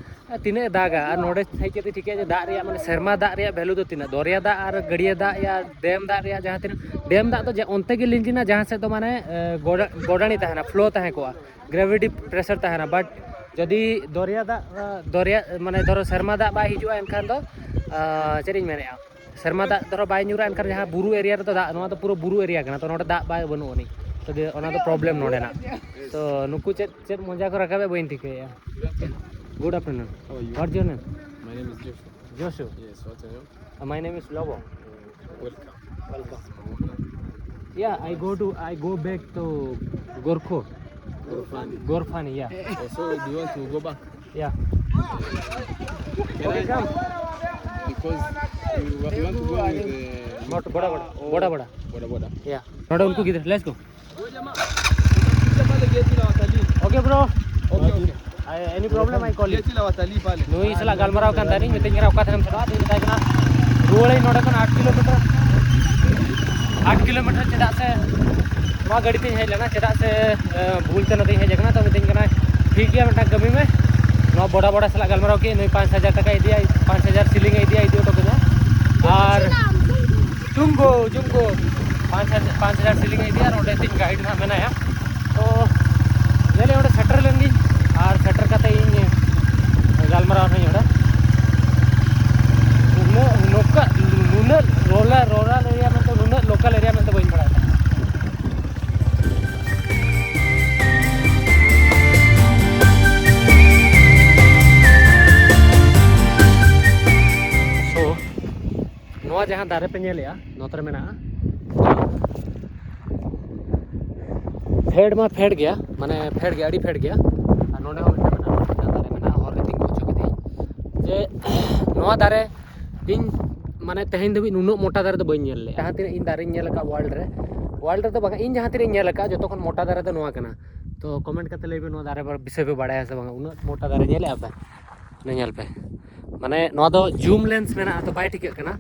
ᱛᱤᱱᱟᱹᱜ ᱮ ᱫᱟᱜᱟ? ᱟᱨ ᱱᱚᱰᱮ ᱦᱮᱡ ᱠᱟᱛᱮ ᱴᱷᱤᱠᱟᱹᱭᱟ ᱡᱮ ᱫᱟᱜ ᱨᱮᱭᱟᱜ, ᱢᱟᱱᱮ ᱥᱮᱨᱢᱟ ᱫᱟᱜ ᱨᱮᱭᱟᱜ ᱵᱷᱮᱞᱩ ᱫᱚ ᱛᱤᱱᱟᱹᱜ? ᱫᱚᱨᱭᱟ ᱫᱟᱜ ᱟᱨ ᱜᱟᱹᱰᱭᱟᱹ ᱫᱟᱜ ᱭᱟ ᱰᱮᱢ ᱫᱟᱜ ᱨᱮᱭᱟᱜ ᱡᱟᱦᱟᱸ ᱛᱤᱱᱟᱹᱜ, ᱰᱮᱢ ᱫᱟᱜ ᱫᱚ ᱡᱮ ᱚᱱᱛᱮ ᱜᱮ ᱞᱤᱸᱡᱤᱱᱟ ᱡᱟᱦᱟᱸ ᱥᱮᱫ ᱫᱚ ᱢᱟᱱᱮ, ᱮ, ᱜᱚᱰᱟ-, ᱜᱚᱰᱟᱱᱤ ᱛᱟᱦᱮᱱᱟ, ᱯᱷᱞᱳ ᱛᱟᱦᱮᱸ ᱠᱚᱜᱼᱟ, ᱜᱨᱮᱵᱷᱤᱴᱤ ᱯᱨᱮᱥᱟᱨ ᱛᱟᱦᱮᱱᱟ᱾ ᱵᱟᱴ ᱡᱩᱫᱤ ᱫᱚᱨᱭᱟ ᱫᱟᱜ, ᱮ, ᱫᱚᱨᱭᱟ, ᱢᱟᱱᱮ ᱫᱷᱚᱨᱚ ᱥᱮᱨᱢᱟ ᱫᱟᱜ ᱵᱟᱭ ᱦᱤᱡᱩᱜᱼᱟ, ᱮᱱᱠᱷᱟᱱ ᱫᱚ, ᱮ, ᱪᱮᱫ ᱤᱧ ᱢᱮᱱᱮᱫᱼᱟ, ᱥᱮᱨᱢᱟ ᱫᱟᱜ ᱫᱷᱚᱨᱚ ᱵᱟᱭ ᱧᱩᱨᱟ, ᱮᱱᱠᱷᱟᱱ ᱡᱟᱦᱟᱸ ᱵᱩᱨᱩ ᱮᱨᱤᱭᱟ ᱨᱮᱫᱚ ᱫᱟᱜ, ᱱᱚᱣᱟ ᱫᱚ ᱯᱩᱨᱟᱹ ᱵᱩᱨᱩ ᱮᱨᱤᱭᱟ ᱠᱟᱱᱟ, ᱛᱚ ᱱᱚᱰᱮ ᱫᱟᱜ ᱵᱟᱭ ᱵᱟᱹᱱᱩᱜ ᱟᱹᱱᱤᱡ᱾ ᱛᱚ ᱫᱤᱭᱮ ᱚᱱᱟ ᱫᱚ ᱯᱨᱚᱵᱞᱮᱢ ᱱᱚᱰᱮᱱᱟᱜ᱾ ᱛᱚ ᱱᱩᱠᱩ ᱪᱮᱫ ᱪᱮᱫ ᱢᱚᱡᱟ ᱠᱚ ᱨᱟᱠᱟᱵᱮᱫ ᱵᱟᱹᱧ ᱴᱷᱤᱠᱟᱹᱭᱮᱫᱼᱟ᱾ Good afternoon. How are you? What's your name? My name is Joshua. Joshua. Yes, what's your name? Uh, my name is Lobo. Welcome. Welcome. Yeah, I go to, I go back to Gorkho. Gorfani. Gorfani, yeah. Oh, so do you want to go back? Yeah. Can I? Because we wa- we want to go with the Mot- Boda Boda. Boda Boda. Boda Boda. Yeah. Noda unko kidhar? Let's go. Okay, bro. Okay, okay. I, any problem, I call you. Nui sala galmarao kan tani, meeting kara okat ham sala, nui tani na, ruwalai noda kan eight kilometer. Eight kilometer, chedak se, nua gari te hai lana, chedak se, bhul te nadi hai jagna, to meeting kana, thik gaya, mita kami me, nua Boda Boda sala galmarao ki, nui panch hajar taka idiya, panch hajar shilling idiya, idiya to kena. Ar Jumbo, Jumbo. ᱯᱟᱸᱪ ᱦᱟᱡᱟᱨ, ᱯᱟᱸᱪ ᱦᱟᱡᱟᱨ ceiling ᱤᱫᱤᱭᱟ ᱟᱨ ᱚᱸᱰᱮ ᱛᱤᱧ guide ᱱᱟᱦᱟᱜ ᱢᱮᱱᱟᱭᱟ᱾ ᱛᱚ ᱧᱮᱞᱮ ᱚᱸᱰᱮ ᱥᱮᱴᱮᱨ ᱞᱮᱱ ᱜᱤᱧ ᱟᱨ ᱥᱮᱴᱮᱨ ᱠᱟᱛᱮ ᱤᱧ ᱜᱟᱞᱢᱟᱨᱟᱣ ᱱᱟᱹᱧ ᱚᱸᱰᱮ᱾ ᱩᱱᱟᱹᱜ ᱱᱚᱝᱠᱟ ᱱᱩᱱᱟᱹᱜ ᱨᱳᱞᱟᱨ ᱨᱳᱞᱟᱨ ᱮᱨᱤᱭᱟ ᱢᱮᱱᱛᱮ ᱱᱩᱱᱟᱹᱜ ᱞᱳᱠᱟᱞ ᱮᱨᱤᱭᱟ ᱢᱮᱱᱛᱮ ᱵᱟᱹᱧ ᱵᱟᱲᱟᱭ ᱛᱟᱦᱮᱸᱫ᱾ So, ᱱᱚᱣᱟ ᱡᱟᱦᱟᱸ ᱫᱟᱨᱮ ᱯᱮ ᱧᱮᱞᱮᱜᱼᱟ, ᱱᱚᱛᱮ ᱨᱮ ᱢᱮᱱᱟᱜᱼᱟ᱾ ᱯᱷᱮᱰ ᱢᱟ ᱯᱷᱮᱰ ᱜᱮᱭᱟ, ᱢᱟᱱᱮ ᱯᱷᱮᱰ ᱜᱮᱭᱟ, ᱟᱹᱰᱤ ᱯᱷᱮᱰ ᱜᱮᱭᱟ᱾ ᱟᱨ ᱱᱚᱰᱮ ᱦᱚᱸ ᱢᱤᱫᱴᱟᱝ ᱢᱮᱱᱟᱜᱼᱟ, ᱢᱤᱫᱴᱟᱝ ᱫᱟᱨᱮ ᱢᱮᱱᱟᱜᱼᱟ, ᱦᱚᱨ ᱨᱮ ᱛᱤᱸᱜᱩ ᱦᱚᱪᱚ ᱠᱤᱫᱤᱧ᱾ ᱡᱮ ᱱᱚᱣᱟ ᱫᱟᱨᱮ ᱤᱧ ᱢᱟᱱᱮ ᱛᱮᱦᱮᱧ ᱫᱷᱟᱹᱵᱤᱡ ᱱᱩᱱᱟᱹᱜ ᱢᱚᱴᱟ ᱫᱟᱨᱮ ᱫᱚ ᱵᱟᱹᱧ ᱧᱮᱞ ᱞᱮᱫᱼᱟ᱾ ᱡᱟᱦᱟᱸ ᱛᱤᱱᱟᱹᱜ ᱤᱧ ᱫᱟᱨᱮᱧ ᱧᱮᱞ ᱟᱠᱟᱫ ᱣᱟᱨᱞᱰ ᱨᱮ, ᱣᱟᱨᱞᱰ ᱨᱮᱫᱚ ᱵᱟᱝᱟ, ᱤᱧ ᱡᱟᱦᱟᱸ ᱛᱤᱱᱟᱹᱜ ᱤᱧ ᱧᱮᱞ ᱟᱠᱟᱫ, ᱡᱚᱛᱚ ᱠᱷᱚᱱ ᱢᱚᱴᱟ ᱫᱟᱨᱮ ᱫᱚ ᱱᱚᱣᱟ ᱠᱟᱱᱟ᱾ ᱛᱚ ᱠᱚᱢᱮᱱᱴ ᱠᱟᱛᱮ ᱞᱟᱹᱭ ᱯᱮ, ᱱᱚᱣᱟ ᱫᱟᱨᱮ ᱵᱤᱥᱚᱭ ᱯᱮ ᱵᱟᱲᱟᱭᱟ ᱥᱮ ᱵᱟᱝᱟ? ᱩᱱᱟᱹᱜ ᱢᱚᱴᱟ ᱫᱟᱨᱮ ᱧᱮᱞᱮᱫᱼᱟ ᱯᱮ? ᱱᱚᱣᱟ ᱧᱮᱞ ᱯᱮ, ᱢᱟᱱᱮ ᱱᱚᱣᱟ ᱫᱚ ᱡᱩᱢ ᱞᱮᱱᱥ ᱢᱮᱱᱟᱜᱼᱟ, ᱛᱚ ᱵᱟᱭ ᱴᱷᱤᱠᱟᱹᱜ ᱠᱟᱱᱟ,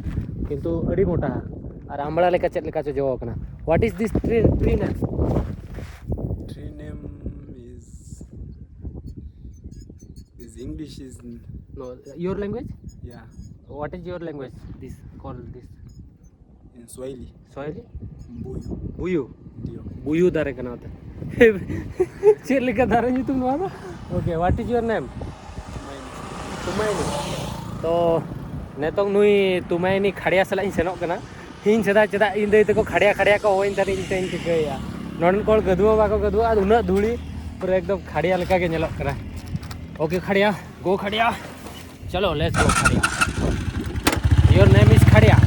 ᱠᱤᱱᱛᱩ ᱟᱹᱰᱤ ᱢᱚᱴᱟ᱾ ᱟᱨ ᱟᱢᱲᱟ ᱞᱮᱠᱟ ᱪᱮᱫ ᱞᱮᱠᱟ ᱪᱚ ᱡᱚ ᱟᱠᱟᱱᱟ᱾ What is this tree, tree name? Tree name is is English is No, your language? Yeah. What is your language? This call this. In Swahili. Swahili? Mbuyu. Buyu. Ndio. Buyu ᱫᱟᱨᱮ ᱠᱟᱱᱟ ᱚᱛᱮ᱾ ᱪᱮᱫ ᱞᱮᱠᱟ ᱫᱟᱨᱮ ᱧᱩᱛᱩᱢ ᱱᱚᱣᱟ ᱫᱚ? Okay, what is your name? Tumaini. ᱛᱚ ᱱᱤᱛᱚᱝ ᱱᱩᱭ ᱛᱩᱢᱟᱭᱱᱤ ᱠᱷᱟᱲᱭᱟ ᱥᱟᱞᱟᱜ ᱤᱧ ᱥᱮᱱᱚᱜ ᱠᱟᱱᱟ᱾ ᱤᱧ ᱥᱮᱫᱟᱭ ᱪᱮᱫᱟᱜ ᱤᱧ ᱫᱟᱹᱭ ᱛᱟᱠᱚ ᱠᱷᱟᱲᱭᱟ ᱠᱷᱟᱲᱭᱟ ᱠᱚ ᱦᱚᱦᱚᱧ ᱛᱟᱦᱮᱸᱫ, ᱤᱧ ᱛᱮᱧ ᱴᱷᱤᱠᱟᱹᱭᱮᱫᱼᱟ᱾ ᱱᱚᱰᱮᱱ ᱠᱚ ᱦᱚᱲ ᱜᱟᱹᱫᱷᱩᱣᱟᱹ ᱵᱟᱠᱚ ᱜᱟᱹᱫᱷᱩᱣᱟᱹᱜᱼᱟ, ᱟᱨ ᱩᱱᱟᱹᱜ ᱫᱷᱩᱲᱤ ᱯᱩᱨᱟᱹ ᱮᱠᱫᱚᱢ ᱠᱷᱟᱲᱭᱟ ᱞᱮᱠᱟ ᱜᱮ ᱧᱮᱞᱚᱜ ᱠᱟᱱᱟ᱾ Okay ᱠᱷᱟᱲᱭᱟ, go ᱠᱷᱟᱲᱭᱟ, ᱪᱚᱞᱚ let's go Kharia, your name is ᱠᱷᱟᱲᱭᱟ᱾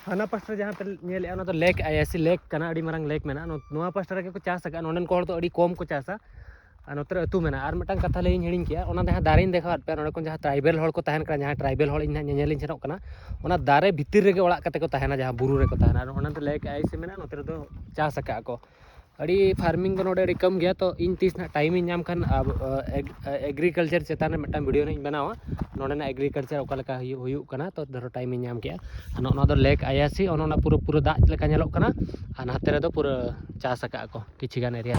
ᱦᱟᱱᱟ ᱯᱟᱥᱴᱟ ᱨᱮ ᱡᱟᱦᱟᱸ ᱯᱮ ᱧᱮᱞᱮᱫᱼᱟ, ᱚᱱᱟ ᱫᱚ ᱞᱮᱠ ᱟᱭᱟᱥᱤ ᱞᱮᱠ ᱠᱟᱱᱟ, ᱟᱹᱰᱤ ᱢᱟᱨᱟᱝ ᱞᱮᱠ ᱢᱮᱱᱟᱜᱼᱟ᱾ ᱱᱚ-, ᱱᱚᱣᱟ ᱯᱟᱥᱴᱟ ᱨᱮᱜᱮ ᱠᱚ ᱪᱟᱥ ᱟᱠᱟᱫᱼᱟ᱾ ᱱᱚᱰᱮᱱ ᱠᱚ ᱦᱚᱲ ᱫᱚ ᱟᱹᱰᱤ ᱠᱚᱢ ᱠᱚ ᱪᱟᱥᱟ, ᱟᱨ ᱱᱚᱛᱮ ᱨᱮ ᱟᱹᱛᱩ ᱢᱮᱱᱟᱜᱼᱟ᱾ ᱟᱨ ᱢᱤᱫᱴᱟᱝ ᱠᱟᱛᱷᱟ ᱞᱟᱹᱭ ᱤᱧ ᱦᱤᱲᱤᱧ ᱠᱮᱜᱼᱟ, ᱚᱱᱟ ᱡᱟᱦᱟᱸ ᱫᱟᱨᱮᱧ ᱫᱮᱠᱷᱟᱣᱟᱫ ᱯᱮᱭᱟ, ᱱᱚᱰᱮ ᱠᱷᱚᱱ ᱡᱟᱦᱟᱸ ᱴᱨᱟᱭᱵᱮᱞ ᱦᱚᱲ ᱠᱚ ᱛᱟᱦᱮᱱ ᱠᱟᱱᱟ, ᱡᱟᱦᱟᱸ ᱴᱨᱟᱭᱵᱮᱞ ᱦᱚᱲ ᱤᱧ ᱱᱟᱦᱟᱜ ᱧᱮᱧᱮᱞᱤᱧ ᱥᱮᱱᱚᱜ ᱠᱟᱱᱟ, ᱚᱱᱟ ᱫᱟᱨᱮ ᱵᱷᱤᱛᱤᱨ ᱨᱮᱜᱮ ᱚᱲᱟᱜ ᱠᱟᱛᱮ ᱠᱚ ᱛᱟᱦᱮᱱᱟ, ᱡᱟᱦᱟᱸ ᱵᱩᱨᱩ ᱨᱮᱠᱚ ᱛᱟᱦᱮᱱᱟ᱾ ᱟᱨ ᱚᱱᱟ ᱫᱚ ᱞᱮᱠ ᱟᱭᱟᱥᱤ ᱢᱮᱱᱟᱜᱼᱟ, ᱱᱚᱛᱮ ᱨᱮᱫᱚ ᱪᱟᱥ ᱟᱠᱟᱫᱼᱟ ᱠᱚ᱾ ᱟᱹᱰᱤ farming ᱫᱚ ᱱᱚᱰᱮ ᱟᱹᱰᱤ ᱠᱚᱢ ᱜᱮᱭᱟ᱾ ᱛᱚ ᱤᱧ ᱛᱤᱥ ᱱᱟᱦᱟᱜ time ᱤᱧ ᱧᱟᱢ ᱠᱷᱟᱱ ᱟᱵ-, ᱟ, ag-, ᱟ, agriculture ᱪᱮᱛᱟᱱ ᱨᱮ ᱢᱤᱫᱴᱟᱝ video ᱱᱟᱦᱟᱜ ᱤᱧ ᱵᱮᱱᱟᱣᱟ, ᱱᱚᱰᱮᱱᱟᱜ agriculture ᱚᱠᱟ ᱞᱮᱠᱟ ᱦᱩᱭᱩᱜ, ᱦᱩᱭᱩᱜ ᱠᱟᱱᱟ᱾ ᱛᱚ ᱫᱷᱚᱨᱚ time ᱤᱧ ᱧᱟᱢ ᱠᱮᱜᱼᱟ᱾ ᱟᱨ ᱱᱚᱜᱼᱚ ᱱᱚᱣᱟ ᱫᱚ ᱞᱮᱠ ᱟᱭᱟᱥᱤ, ᱚᱱᱟ, ᱚᱱᱟ ᱯᱩᱨᱟᱹ, ᱯᱩᱨᱟᱹ ᱫᱟᱜ ᱞᱮᱠᱟ ᱧᱮᱞᱚᱜ ᱠᱟᱱᱟ᱾ ᱟᱨ ᱱᱟᱛᱮ ᱨᱮᱫᱚ ᱯᱩᱨᱟᱹ ᱪᱟᱥ ᱟᱠᱟᱫᱼᱟ ᱠᱚ ᱠᱤᱪᱷᱤ ᱜᱟᱱ area᱾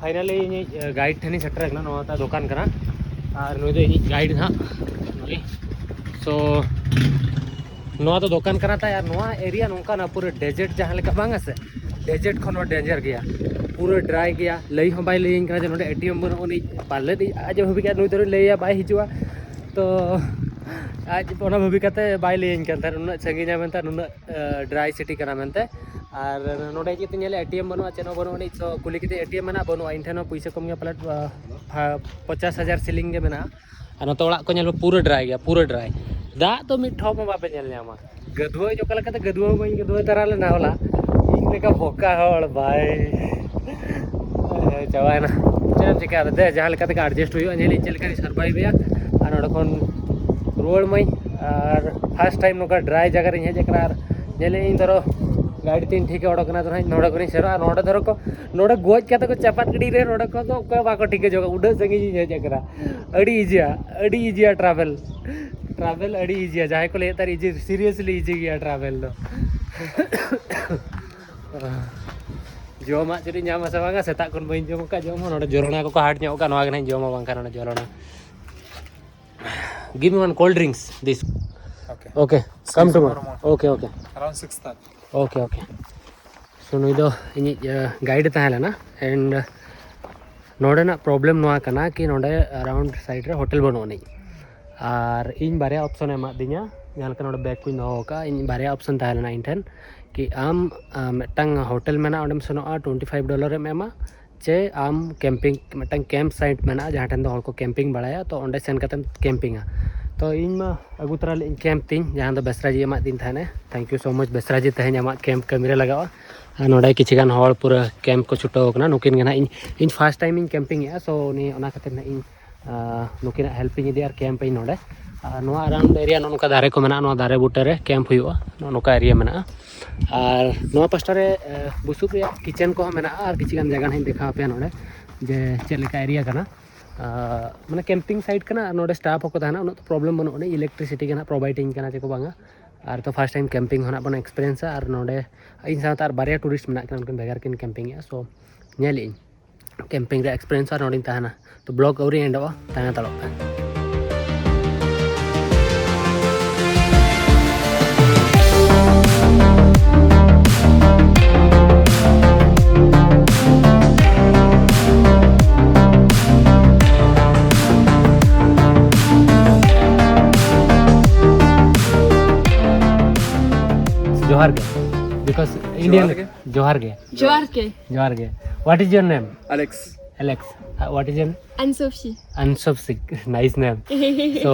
Finally ᱤᱧᱤᱡ, ᱮ, guide ᱴᱷᱮᱱᱤᱧ ᱥᱮᱴᱮᱨ ᱟᱠᱟᱱᱟ᱾ ᱱᱚᱣᱟ ᱛᱟᱭ ᱫᱚᱠᱟᱱ ᱠᱟᱱᱟ, ᱟᱨ ᱱᱩᱭ ᱫᱚ ᱤᱧᱤᱡ guide ᱱᱟᱦᱟᱜ᱾ ᱱᱩᱭ᱾ So ᱱᱚᱣᱟ ᱫᱚ ᱫᱚᱠᱟᱱ ᱠᱟᱱᱟ ᱛᱟᱭ, ᱟᱨ ᱱᱚᱣᱟ area ᱱᱚᱝᱠᱟᱱᱟ ᱯᱩᱨᱟᱹ desert ᱡᱟᱦᱟᱸ ᱞᱮᱠᱟ ᱵᱟᱝ ᱟ ᱥᱮ, desert ᱠᱷᱚᱱ ᱦᱚᱸ danger ᱜᱮᱭᱟ, ᱯᱩᱨᱟᱹ dry ᱜᱮᱭᱟ, ᱞᱟᱹᱭ ᱦᱚᱸ ᱵᱟᱭ ᱞᱟᱹᱭᱟᱹᱧ ᱠᱟᱱᱟ ᱡᱮ ᱱᱚᱰᱮ A T M ᱵᱟᱹᱱᱩᱜ ᱟᱹᱱᱤᱡ, ᱯᱟᱞᱮᱫ ᱤᱧ ᱟᱡ ᱮ ᱵᱷᱟᱹᱵᱤ ᱠᱮᱫᱟ ᱱᱩᱭ ᱫᱚ ᱞᱟᱹᱭᱟ ᱵᱟᱭ ᱦᱤᱡᱩᱜᱼᱟ, ᱛᱚ ᱟᱡ ᱚᱱᱟ ᱵᱷᱟᱹᱵᱤ ᱠᱟᱛᱮ ᱵᱟᱭ ᱞᱟᱹᱭᱟᱹᱧ ᱠᱟᱱ ᱛᱟᱦᱮᱸᱫ, ᱩᱱᱟᱹᱜ ᱥᱟᱺᱜᱤᱧᱟ ᱢᱮᱱᱛᱮ, ᱱᱩᱱᱟᱹᱜ, ᱮ, dry city ᱠᱟᱱᱟ ᱢᱮᱱᱛᱮ᱾ ᱟᱨ ᱱᱚᱰᱮ ᱦᱮᱡ ᱠᱟᱛᱮ ᱧᱮᱞᱮ A T M ᱵᱟᱹᱱᱩᱜᱼᱟ, ᱪᱮᱫ ᱦᱚᱸ ᱵᱟᱹᱱᱩᱜ ᱟᱹᱱᱤᱡ, ᱛᱚ ᱠᱩᱞᱤ ᱠᱮᱫᱮ A T M ᱢᱮᱱᱟᱜᱼᱟ, ᱵᱟᱹᱱᱩᱜᱼᱟ, ᱤᱧ ᱴᱷᱮᱱ ᱦᱚᱸ ᱯᱩᱭᱥᱟᱹ ᱠᱚᱢ ᱜᱮᱭᱟ ᱯᱟᱞᱮᱫ, ᱟ, ᱯᱷᱟ-, ᱯᱚᱧᱪᱟᱥ ᱦᱟᱡᱟᱨ ᱥᱤᱞᱤᱝ ᱜᱮ ᱢᱮᱱᱟᱜᱼᱟ᱾ ᱟᱨ ᱱᱚᱛᱮ ᱚᱲᱟᱜ ᱠᱚ ᱧᱮᱞ ᱯᱮ, ᱯᱩᱨᱟᱹ dry ᱜᱮᱭᱟ, ᱯᱩᱨᱟᱹ dry᱾ ᱫᱟᱜ ᱫᱚ ᱢᱤᱫ ᱴᱷᱚᱯ ᱦᱚᱸ ᱵᱟᱯᱮ ᱧᱮᱞ ᱧᱟᱢᱟ᱾ ᱜᱟᱹᱫᱷᱩᱣᱟᱹ ᱚᱠᱟ ᱞᱮᱠᱟᱛᱮ ᱜᱟᱹᱫᱷᱩᱣᱟᱹ ᱵᱟᱹᱧ ᱜᱟᱹᱫᱷᱩᱣᱟᱹ ᱛᱟᱨᱟ ᱞᱮᱱᱟ ᱦᱚᱞᱟ, ᱤᱧ ᱞᱮᱠᱟ ᱵᱚᱠᱟ ᱦᱚᱲ ᱵᱷᱟᱭ᱾ ᱮ, ᱪᱟᱵᱟᱭᱮᱱᱟ᱾ ᱪᱮᱫ ᱮᱢ ᱪᱤᱠᱟᱹᱭᱟ? ᱟᱫᱚ ᱫᱮ, ᱡᱟᱦᱟᱸ ᱞᱮᱠᱟ ᱛᱮᱜᱮ adjust ᱦᱩᱭᱩᱜᱼᱟ, ᱧᱮᱞ ᱤᱧ ᱪᱮᱫ ᱞᱮᱠᱟᱧ survive ᱮᱜᱼᱟ᱾ ᱟᱨ ᱱᱚᱰᱮ ᱠᱷᱚᱱ ᱨᱩᱣᱟᱹᱲ ᱢᱟᱹᱧ᱾ ᱟᱨ first time ᱱᱚᱝᱠᱟ dry ᱡᱟᱭᱜᱟ ᱨᱤᱧ ᱦᱮᱡ ᱟᱠᱟᱱᱟ, ᱟᱨ ᱧᱮᱞ ᱤᱧ ᱫᱷᱚᱨᱚ ᱜᱟᱹᱰᱤ ᱛᱤᱧ ᱴᱷᱤᱠ ᱚᱰᱚᱠ ᱮᱱᱟ, ᱟᱫᱚ ᱱᱟᱦᱟᱜ ᱱᱚᱰᱮ ᱠᱷᱚᱱᱤᱧ ᱥᱮᱱᱚᱜᱼᱟ᱾ ᱱᱚᱰᱮ ᱫᱷᱚᱨᱚ ᱠᱚ, ᱱᱚᱰᱮ ᱜᱚᱡ ᱠᱟᱛᱮ ᱠᱚ ᱪᱟᱯᱟᱫ ᱜᱤᱰᱤ ᱨᱮ, ᱱᱚᱰᱮ ᱠᱷᱚᱱ ᱫᱚ ᱚᱠᱚᱭ ᱵᱟᱠᱚ ᱴᱷᱤᱠᱟᱹ ᱡᱚᱝᱟ, ᱩᱱᱟᱹᱜ ᱥᱟᱺᱜᱤᱧ ᱤᱧ ᱦᱮᱡ ᱟᱠᱟᱱᱟ᱾ ᱟᱹᱰᱤ easy ᱟ, ᱟᱹᱰᱤ easy ᱟ travel᱾ Travel ᱟᱹᱰᱤ easy ᱟ, ᱡᱟᱦᱟᱸᱭ ᱠᱚ ᱞᱟᱹᱭᱮᱫ ᱛᱟᱦᱮᱸ easy, seriously easy ᱜᱮᱭᱟ travel ᱫᱚ᱾ ᱡᱚᱢᱟᱜ ᱪᱮᱫ ᱤᱧ ᱧᱟᱢᱟ ᱥᱮ ᱵᱟᱝᱟ, ᱥᱮᱛᱟᱜ ᱠᱷᱚᱱ ᱵᱟᱹᱧ ᱡᱚᱢ ᱟᱠᱟᱫ ᱡᱚᱢ ᱦᱚᱸ᱾ ᱱᱚᱰᱮ ᱡᱚᱨᱚᱱᱟ ᱠᱚᱠᱚ ᱦᱟᱴ ᱧᱚᱜ ᱟᱠᱟᱫ, ᱱᱚᱣᱟ ᱜᱮ ᱱᱟᱦᱟᱜ ᱤᱧ ᱡᱚᱢᱟ, ᱵᱟᱝᱠᱷᱟᱱ ᱱᱚᱰᱮ ᱡᱚᱨᱚᱱᱟ᱾ Give me one cold drinks, this. Okay. Okay, come tomorrow. Okay, okay. Around six thirty. Okay, okay. So ᱱᱩᱭ ᱫᱚ ᱤᱧᱤᱡ ᱜᱟᱭᱤᱰ ᱛᱟᱦᱮᱸ ᱞᱮᱱᱟ᱾ And ᱱᱚᱰᱮᱱᱟᱜ ᱯᱨᱚᱵᱞᱮᱢ ᱱᱚᱣᱟ ᱠᱟᱱᱟ ᱠᱤ ᱱᱚᱰᱮ ᱟᱨᱟᱣᱩᱱᱰ ᱥᱟᱭᱤᱰ ᱨᱮ ᱦᱳᱴᱮᱞ ᱵᱟᱹᱱᱩᱜ ᱟᱹᱱᱤᱡ᱾ ᱟᱨ ᱤᱧ ᱵᱟᱨᱭᱟ ᱚᱯᱥᱚᱱᱮ ᱮᱢᱟᱫᱤᱧᱟ, ᱡᱟᱦᱟᱸ ᱞᱮᱠᱟ ᱱᱚᱰᱮ ᱵᱮᱜᱽ ᱠᱚᱧ ᱫᱚᱦᱚ ᱟᱠᱟᱫᱼᱟ᱾ ᱤᱧ ᱵᱟᱨᱭᱟ ᱚᱯᱥᱚᱱ ᱛᱟᱦᱮᱸ ᱞᱮᱱᱟ ᱤᱧ ᱴᱷᱮᱱ, ᱠᱤ ᱟᱢ ᱟᱸ, ᱢᱤᱫᱴᱟᱝ ᱦᱳᱴᱮᱞ ᱢᱮᱱᱟᱜᱼᱟ, ᱚᱸᱰᱮᱢ ᱥᱮᱱᱚᱜᱼᱟ, ᱴᱩᱭᱮᱱᱴᱤ ᱯᱷᱟᱭᱤᱵᱷ ᱰᱚᱞᱟᱨᱮᱢ ᱮᱢᱟ, ᱪᱮ ᱟᱢ ᱠᱮᱢᱯᱤᱝ, ᱢᱤᱫᱴᱟᱝ ᱠᱮᱢᱯ ᱥᱟᱭᱤᱴ ᱢᱮᱱᱟᱜᱼᱟ ᱡᱟᱦᱟᱸ ᱴᱷᱮᱱ ᱫᱚ ᱦᱚᱲ ᱠᱚ ᱠᱮᱢᱯᱤᱝ ᱵᱟᱲᱟᱭᱟ, ᱛᱚ ᱚᱸᱰᱮ ᱥᱮᱱ ᱠᱟᱛᱮᱢ ᱠᱮᱢᱯᱤᱝᱟ᱾ ᱛᱚ ᱤᱧ ᱢᱟ ᱟᱹᱜᱩ ᱛᱚᱨᱟ ᱞᱮᱫ ᱤᱧ ᱠᱮᱢᱯ ᱛᱤᱧ, ᱡᱟᱦᱟᱸ ᱫᱚ ᱵᱮᱥᱨᱟᱡᱤ ᱮᱢᱟᱫ ᱫᱤᱧ ᱛᱟᱦᱮᱱᱮ᱾ Thank you so much ᱵᱮᱥᱨᱟᱡᱤ, ᱛᱮᱦᱮᱧ ᱟᱢᱟᱜ ᱠᱮᱢᱯ ᱠᱟᱹᱢᱤ ᱨᱮ ᱞᱟᱜᱟᱜᱼᱟ᱾ ᱟᱨ ᱱᱚᱰᱮ ᱠᱤᱪᱷᱩ ᱜᱟᱱ ᱦᱚᱲ ᱯᱩᱨᱟᱹ ᱠᱮᱢᱯ ᱠᱚ ᱪᱷᱩᱴᱟᱹᱣ ᱟᱠᱟᱱᱟ᱾ ᱱᱩᱠᱤᱱ ᱜᱮ ᱱᱟᱦᱟᱜ ᱤᱧ, ᱤᱧ ᱯᱷᱟᱥᱴ ᱴᱟᱭᱤᱢ ᱤᱧ ᱠᱮᱢᱯᱤᱝ ᱮᱫᱼᱟ, ᱥᱳ ᱩᱱᱤ ᱚᱱᱟ ᱠᱷᱟᱹᱛᱤᱨ ᱱᱟᱦᱟᱜ ᱤᱧ ᱟᱸ, ᱱᱩᱠᱤᱱᱟᱜ ᱦᱮᱞᱯ ᱤᱧ ᱤᱫᱤᱭᱟ ᱟᱨ ᱠᱮᱢᱯ ᱟᱹᱧ ᱱᱚᱰᱮ᱾ ᱟᱨ ᱱᱚᱣᱟ ᱟᱨᱟᱣᱩᱱᱰ ᱮᱨᱤᱭᱟ ᱱᱚᱜᱼᱚ ᱱᱚᱝᱠᱟ ᱫᱟᱨᱮ ᱠᱚ ᱢᱮᱱᱟᱜᱼᱟ, ᱱᱚᱣᱟ ᱫᱟᱨᱮ ᱵᱩᱴᱟᱹ ᱨᱮ ᱠᱮᱢᱯ ᱦᱩᱭᱩᱜᱼᱟ, ᱱᱚᱜᱼᱚ ᱱᱚᱝᱠᱟ ᱮᱨᱤᱭᱟ ᱢᱮᱱᱟᱜᱼᱟ᱾ ᱟᱨ ᱱᱚᱣᱟ ᱯᱟᱥᱴᱟ ᱨᱮ ᱟᱸ, ᱵᱩᱥᱩᱵ ᱨᱮᱭᱟᱜ ᱠᱤᱪᱮᱱ ᱠᱚᱦᱚᱸ ᱢᱮᱱᱟᱜᱼᱟ ᱟᱨ ᱠᱤᱪᱷᱩ ᱜᱟᱱ ᱡᱟᱭᱜᱟ ᱱᱟᱦᱟᱜ ᱤᱧ ᱫᱮᱠᱷᱟᱣ ᱟᱯᱮᱭᱟ ᱱᱚᱰᱮ, ᱡᱮ ᱪᱮᱫ ᱞᱮᱠᱟ ᱮᱨᱤᱭᱟ ᱠᱟᱱᱟ᱾ ᱟᱸ, ᱢᱟᱱᱮ ᱠᱮᱢᱯᱤᱝ ᱥᱟᱭᱤᱴ ᱠᱟᱱᱟ, ᱱᱚᱰᱮ ᱥᱴᱟᱯ ᱦᱚᱸᱠᱚ ᱛᱟᱦᱮᱱᱟ, ᱩᱱᱟᱹᱜ ᱫᱚ ᱯᱨᱚᱵᱞᱮᱢ ᱵᱟᱹᱱᱩᱜ ᱟᱹᱱᱤᱡ, ᱤᱞᱮᱠᱴᱨᱤᱥᱤᱴᱤ ᱜᱮ ᱱᱟᱦᱟᱜ ᱯᱨᱚᱵᱷᱟᱭᱤᱰᱤᱝ ᱠᱟᱱᱟ ᱪᱮ ᱠᱚ ᱵᱟᱝᱟ᱾ ᱟᱨ ᱛᱚ ᱯᱷᱟᱥᱴ ᱴᱟᱭᱤᱢ ᱠᱮᱢᱯᱤᱝ ᱦᱚᱸ ᱱᱟᱦᱟᱜ ᱵᱚᱱ ᱮᱠᱥᱯᱮᱨᱤᱭᱮᱱᱥᱟ᱾ ᱟᱨ ᱱᱚᱰᱮ ᱤᱧ ᱥᱟᱶᱛᱮ ᱟᱨ ᱵᱟᱨᱭᱟ ᱴᱩᱨᱤᱥᱴ ᱢᱮᱱᱟᱜ ᱠᱤᱱᱟ, ᱩᱱᱠᱤᱱ ᱵᱷᱮᱜᱟᱨ ᱠᱤᱱ ᱠᱮᱢᱯᱤᱝ ᱮᱫᱼᱟ, ᱥᱳ ᱧᱮᱞ ᱮᱫ ᱟᱹᱧ ᱠᱮᱢᱯᱤᱝ ᱨᱮ ᱮᱠᱥᱯᱮᱨᱤᱭᱮᱱᱥ ᱟᱨ ᱱᱚᱰᱮᱧ ᱛᱟᱦᱮᱱᱟ᱾ ᱛᱚ ᱵᱞᱚᱜ ᱟᱹᱣᱨᱤ ᱮᱱᱰᱚᱜᱼᱟ, ᱛᱟᱦᱮᱸ ᱦᱟᱛᱟᱲᱚᱜ ᱯᱮ᱾ ᱡᱚᱦᱟᱨ ᱜᱮ, because Indian ᱡᱚᱦᱟᱨ ᱜᱮ᱾ ᱡᱚᱦᱟᱨ ᱜᱮ᱾ ᱡᱚᱦᱟᱨ ᱜᱮ᱾ ᱡᱚᱦᱟᱨ ᱜᱮ᱾ What is your name? Alex. Alex. Uh, what is your name? Ansopsi. Ansopsi. Nice name. So,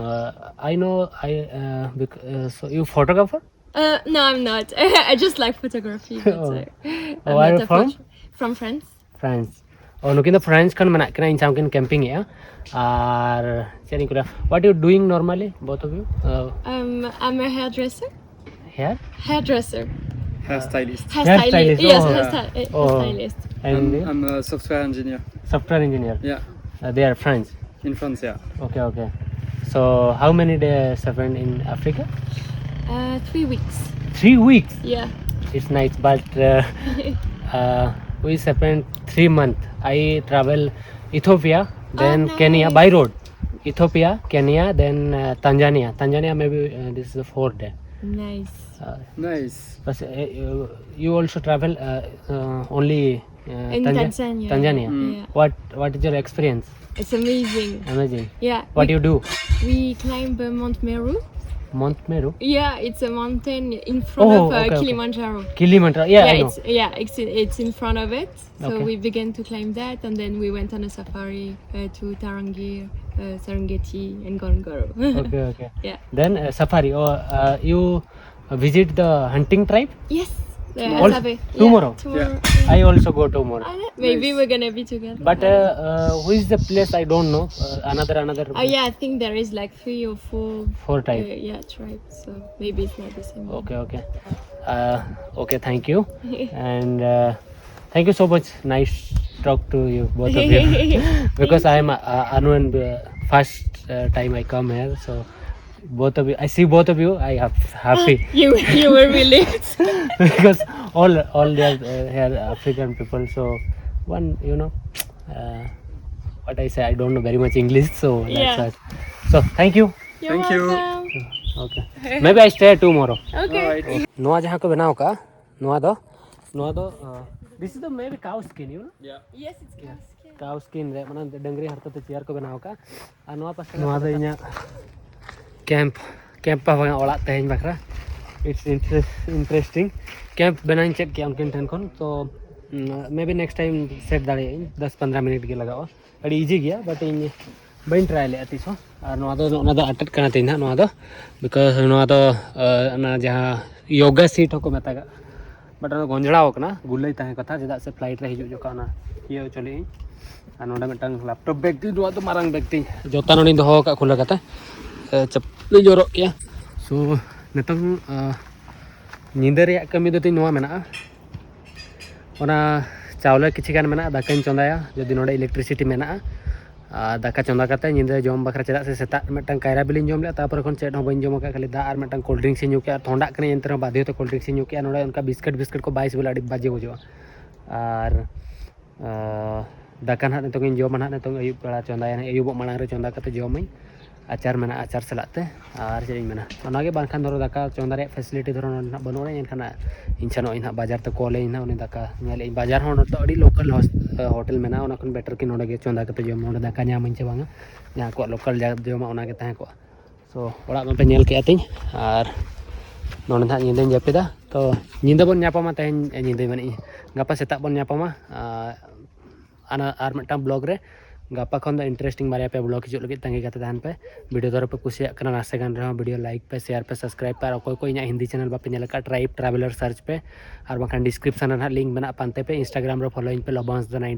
uh, I know, I, uh, bec- uh, so you photographer? Uh, no, I'm not. I just like photography. That's Oh. it. Oh, I'm where not you a from? Phot- from France. France. Oh, ᱱᱩᱠᱤᱱ ᱫᱚ France ᱠᱷᱚᱱ ᱢᱮᱱᱟᱜ ᱠᱤᱱᱟ, ᱤᱧ ᱥᱟᱶ ᱠᱤᱱ camping ᱮᱜᱼᱟ᱾ ᱟᱨ ᱪᱮᱫ ᱤᱧ ᱠᱩᱞᱤᱭᱟ, what you doing normally, both of you? Uh, Um, I'm a hairdresser. Hair? Hairdresser. Hairstylist. Hair Hairstylist. Stylist. Yes, Oh. Hairstylist. Oh. Hairstylist. And I'm, you? I'm a software engineer. Software engineer. Yeah. Uh, they are French. In France, yeah. Okay, okay. So, how many days spent in Africa? Uh, three weeks. Three weeks? Yeah. It's nice, but uh, uh, we spent three months. I travel Ethiopia, Oh, then Kenya by nice. road. Ethiopia, Kenya, then uh, Tanzania. Tanzania, maybe uh, this is the fourth day. Nice. Nice. But uh, you, you also travel uh, uh, only uh, in Tanzania. Tanzania. Mm. Yeah. What what is your experience? It's amazing. Amazing. Yeah. What we, you do? We climb uh, Mount Meru. Mount Meru. Yeah, it's a mountain in front oh, of uh, okay, Kilimanjaro. Okay. Kilimanjaro. Yeah, yeah, I know. It's, yeah, it's it's in front of it. So okay. We began to climb that, and then we went on a safari uh, to Tarangire, uh, Serengeti, and Ngorongoro. Okay, okay. Yeah. Then uh, safari. Oh, uh, you visit the hunting tribe? Yes. Yeah, also, tomorrow. Tomorrow. Yeah. I also go tomorrow. Uh, maybe nice. We're gonna be together. But uh, uh, who is the place? I don't know. Uh, another another. Oh yeah, I think there is like three or four. Four tribe. Uh, yeah, tribes. So maybe it's not the same. Okay, okay. Uh, okay, thank you. And uh, thank you so much. Nice talk to you, both of you. Because I am uh, Anu and uh, first uh, time I come here, so both of you, I see both of you, I have happy. You you were relieved. Because all all they are uh, here African people, so one, you know, uh, what I say, I don't know very much English, so that's yeah. Why. So thank you. You're thank welcome. You. Okay. Maybe I stay tomorrow. Okay. All right. Nua jahan ko banav ka, nua do, nua do. Uh, this is the maybe cow skin, you know? Yeah. Yes, it's cow skin. Cow skin re, ᱢᱟᱱᱮ ᱰᱟᱹᱝᱨᱤ ᱦᱟᱨᱛᱟ ᱛᱮ chair ᱠᱚ ᱵᱮᱱᱟᱣ ᱟᱠᱟᱫᱼᱟ᱾ ᱟᱨ ᱱᱚᱣᱟ ᱯᱟᱥᱮ ᱱᱚᱣᱟ ᱫᱚ ᱤᱧᱟᱹᱜ camp, camp ᱵᱟᱝᱟ, ᱚᱲᱟᱜ ᱛᱮᱦᱮᱧ ᱵᱟᱠᱷᱨᱟ᱾ It's interest interesting. Camp ᱵᱮᱱᱟᱣ ᱤᱧ ᱪᱮᱫ ᱠᱮᱜᱼᱟ ᱩᱱᱠᱤᱱ ᱴᱷᱮᱱ ᱠᱷᱚᱱ, ᱛᱚ maybe next time set ᱫᱟᱲᱮᱭᱟᱜ ᱟᱹᱧ, ᱫᱚᱥ ᱯᱚᱱᱫᱽᱨᱚ ᱢᱤᱱᱤᱴ ᱜᱮ ᱞᱟᱜᱟᱜᱼᱟ, ᱟᱹᱰᱤ easy ᱜᱮᱭᱟ, but ᱤᱧ ᱵᱟᱹᱧ try ᱞᱮᱫᱼᱟ ᱛᱤᱥ ᱦᱚᱸ᱾ ᱟᱨ ᱱᱚᱣᱟ ᱫᱚ ᱚᱱᱟ ᱫᱚ ᱟᱴᱮᱫ ᱠᱟᱱᱟ ᱛᱤᱧ ᱱᱟᱦᱟᱜ ᱱᱚᱣᱟ ᱫᱚ, because ᱱᱚᱣᱟ ᱫᱚ ᱚᱱᱟ ᱡᱟᱦᱟᱸ yoga seat ᱦᱚᱸᱠᱚ ᱢᱮᱛᱟᱜᱼᱟ, but ᱚᱱᱟ ᱜᱚᱸᱡᱽᱲᱟᱣ ᱠᱟᱱᱟ, ᱜᱩᱞᱟᱹᱭ ᱛᱟᱦᱮᱸ ᱠᱟᱛᱷᱟ, ᱪᱮᱫᱟᱜ ᱥᱮ flight ᱨᱮ ᱦᱤᱡᱩᱜ ᱡᱚᱠᱷᱚᱱ ᱚᱱᱟ ᱤᱭᱟᱹ ᱦᱚᱪᱚ ᱞᱮᱫ ᱟᱹᱧ᱾ ᱟᱨ ᱱᱚᱰᱮ ᱢᱤᱫᱴᱟᱝ laptop bag ᱛᱤᱧ, ᱱᱚᱣᱟ ᱫᱚ ᱢᱟᱨᱟᱝ bag ᱛᱤᱧ, ᱡᱚᱛᱟ ᱱᱚᱰᱮᱧ ᱫᱚᱦᱚ ᱟᱠᱟᱫ ᱠᱷᱩᱞᱟᱹ ᱠᱟᱛᱮ, ᱪᱟᱯᱞᱤ ᱡᱚᱨᱚᱜ ᱜᱮᱭᱟ᱾ So ᱱᱤᱛᱚᱝ ᱧᱤᱫᱟᱹ ᱨᱮᱭᱟᱜ ᱠᱟᱹᱢᱤ ᱫᱚ ᱛᱤᱧ ᱱᱚᱣᱟ ᱢᱮᱱᱟᱜᱼᱟ, ᱚᱱᱟ ᱪᱟᱣᱞᱮ ᱠᱤᱪᱷᱤ ᱜᱟᱱ ᱢᱮᱱᱟᱜᱼᱟ, ᱫᱟᱠᱟᱧ ᱪᱚᱸᱫᱟᱭᱟ ᱡᱩᱫᱤ ᱱᱚᱰᱮ electricity ᱢᱮᱱᱟᱜᱼᱟ᱾ ᱟᱨ ᱫᱟᱠᱟ ᱪᱚᱸᱫᱟ ᱠᱟᱛᱮ ᱧᱤᱫᱟᱹ ᱡᱚᱢ ᱵᱟᱠᱷᱨᱟ, ᱪᱮᱫᱟᱜ ᱥᱮ ᱥᱮᱛᱟᱜ ᱢᱤᱫᱴᱟᱝ ᱠᱟᱭᱨᱟ ᱵᱤᱞᱤᱧ ᱡᱚᱢ ᱞᱮᱫᱼᱟ, ᱛᱟᱨᱯᱚᱨᱮ ᱠᱷᱚᱱ ᱪᱮᱫ ᱦᱚᱸ ᱵᱟᱹᱧ ᱡᱚᱢ ᱟᱠᱟᱫ, ᱠᱷᱟᱹᱞᱤ ᱫᱟᱜ ᱟᱨ ᱢᱤᱫᱴᱟᱝ cold drinks ᱤᱧ ᱧᱩ ᱠᱮᱫᱼᱟ᱾ ᱛᱷᱚᱱᱰᱟᱜ ᱠᱟᱹᱱᱟᱹᱧ, ᱮᱱᱛᱮ ᱨᱮᱦᱚᱸ ᱵᱟᱫᱽᱫᱷᱚ ᱛᱮ cold drinks ᱤᱧ ᱧᱩ ᱠᱮᱫᱼᱟ᱾ ᱱᱚᱰᱮ ᱚᱱᱠᱟ ᱵᱤᱥᱠᱮᱴ ᱵᱤᱥᱠᱮᱴ ᱠᱚ ᱵᱟᱭᱤᱥ ᱵᱮᱞᱟ ᱟᱹᱰᱤ ᱵᱟᱡᱮ ᱵᱩᱡᱷᱟᱹᱜᱼᱟ᱾ ᱟᱨ ᱫᱟᱠᱟ ᱱᱟᱦᱟᱜ ᱱᱤᱛᱚᱝ ᱤᱧ ᱡᱚᱢᱟ ᱱᱟᱦᱟᱜ, ᱱᱤᱛᱚᱝ ᱟᱹᱭᱩᱵ ᱵᱮᱲᱟ ᱪᱚᱸᱫᱟᱭᱟ ᱱᱟᱦᱟᱜ, ᱟᱹᱭᱩᱵᱚᱜ ᱢᱟᱲᱟᱝ ᱨᱮ ᱪᱚᱸᱫᱟ ᱠᱟᱛᱮ ᱡᱚᱢᱟᱹᱧ᱾ ᱟᱪᱟᱨ ᱢᱮᱱᱟᱜᱼᱟ, ᱟᱪᱟᱨ ᱥᱟᱞᱟᱜ ᱛᱮ᱾ ᱟᱨ ᱪᱮᱫ ᱤᱧ ᱢᱮᱱᱟ, ᱚᱱᱟᱜᱮ, ᱵᱟᱝᱠᱷᱟᱱ ᱫᱷᱚᱨᱚ ᱫᱟᱠᱟ ᱪᱚᱸᱫᱟ ᱨᱮᱭᱟᱜ facility ᱫᱷᱚᱨᱚ ᱱᱚᱰᱮ ᱱᱟᱦᱟᱜ ᱵᱟᱹᱱᱩᱜ ᱟᱹᱱᱤᱡ, ᱮᱱᱠᱷᱟᱱ ᱤᱧ ᱥᱮᱱᱚᱜ ᱟᱹᱧ ᱱᱟᱦᱟᱜ ᱵᱟᱡᱟᱨ ᱛᱮ, call ᱟᱹᱧ ᱱᱟᱦᱟᱜ ᱩᱱᱤ ᱫᱟᱠᱟ ᱧᱮᱞ ᱟᱹᱧ᱾ ᱵᱟᱡᱟᱨ ᱦᱚᱸ ᱱᱚᱛᱮ ᱟᱹᱰᱤ local ᱦᱚᱥ-, ᱦᱳᱴᱮᱞ ᱢᱮᱱᱟᱜᱼᱟ, ᱚᱱᱟ ᱠᱷᱚᱱ better ᱠᱤ ᱱᱚᱰᱮ ᱜᱮ ᱪᱚᱸᱫᱟ ᱠᱟᱛᱮ ᱡᱚᱢ, ᱱᱚᱰᱮ ᱫᱟᱠᱟ ᱧᱟᱢᱟᱹᱧ ᱪᱮ ᱵᱟᱝᱟ, ᱡᱟᱦᱟᱸ ᱠᱚᱣᱟᱜ local ᱡᱟ-, ᱡᱚᱢᱟᱜ ᱚᱱᱟ ᱜᱮ ᱛᱟᱦᱮᱸ ᱠᱚᱜᱼᱟ᱾ So, ᱚᱲᱟᱜ ᱢᱟᱯᱮ ᱧᱮᱞ ᱠᱮᱜᱼᱟ ᱛᱤᱧ, ᱟᱨ ᱱᱚᱰᱮ ᱱᱟᱦᱟᱜ ᱧᱤᱫᱟᱹᱧ ᱡᱟᱹᱯᱤᱫᱟ᱾ ᱛᱚ, ᱧᱤᱫᱟᱹ ᱵᱚᱱ ᱧᱟᱯᱟᱢᱟ, ᱛᱮᱦᱮᱧ, ᱧᱤᱫᱟᱹᱧ ᱢᱮᱱᱮᱫ ᱟᱹᱧ, ᱜᱟᱯᱟ ᱥᱮᱛᱟᱜ ᱵᱚᱱ ᱧᱟᱯᱟᱢᱟ᱾ ᱟᱨ ᱟᱱᱟ-, ᱟᱨ ᱢᱤᱫᱴᱟᱝ vlog ᱨᱮ᱾ ᱜᱟᱯᱟ ᱠᱷᱚᱱ ᱫᱚ interesting ᱵᱟᱨᱭᱟ ᱯᱮᱭᱟ vlog ᱦᱤᱡᱩᱜ ᱞᱟᱹᱜᱤᱫ ᱛᱟᱺᱜᱤ ᱠᱟᱛᱮ ᱛᱟᱦᱮᱱ ᱯᱮ᱾ Video ᱫᱷᱚᱨᱚ ᱯᱮ ᱠᱩᱥᱤᱭᱟᱜ ᱠᱟᱱᱟ, ᱱᱟᱥᱮ ᱜᱟᱱ ᱨᱮᱦᱚᱸ video like ᱯᱮ, share ᱯᱮ, subscribe ᱯᱮ, ᱟᱨ ᱚᱠᱚᱭ ᱠᱚ ᱤᱧᱟᱹᱜ ᱦᱤᱱᱫᱤ channel ᱵᱟᱯᱮ ᱧᱮᱞ ᱟᱠᱟᱫ, Tribe Traveler search ᱯᱮ, ᱟᱨ ᱵᱟᱝᱠᱷᱟᱱ description ᱨᱮ ᱱᱟᱦᱟᱜ link ᱢᱮᱱᱟᱜᱼᱟ, ᱯᱟᱱᱛᱮ ᱯᱮ᱾ Instagram ᱨᱮ follow ᱤᱧ ᱯᱮ, Lobans the Ninety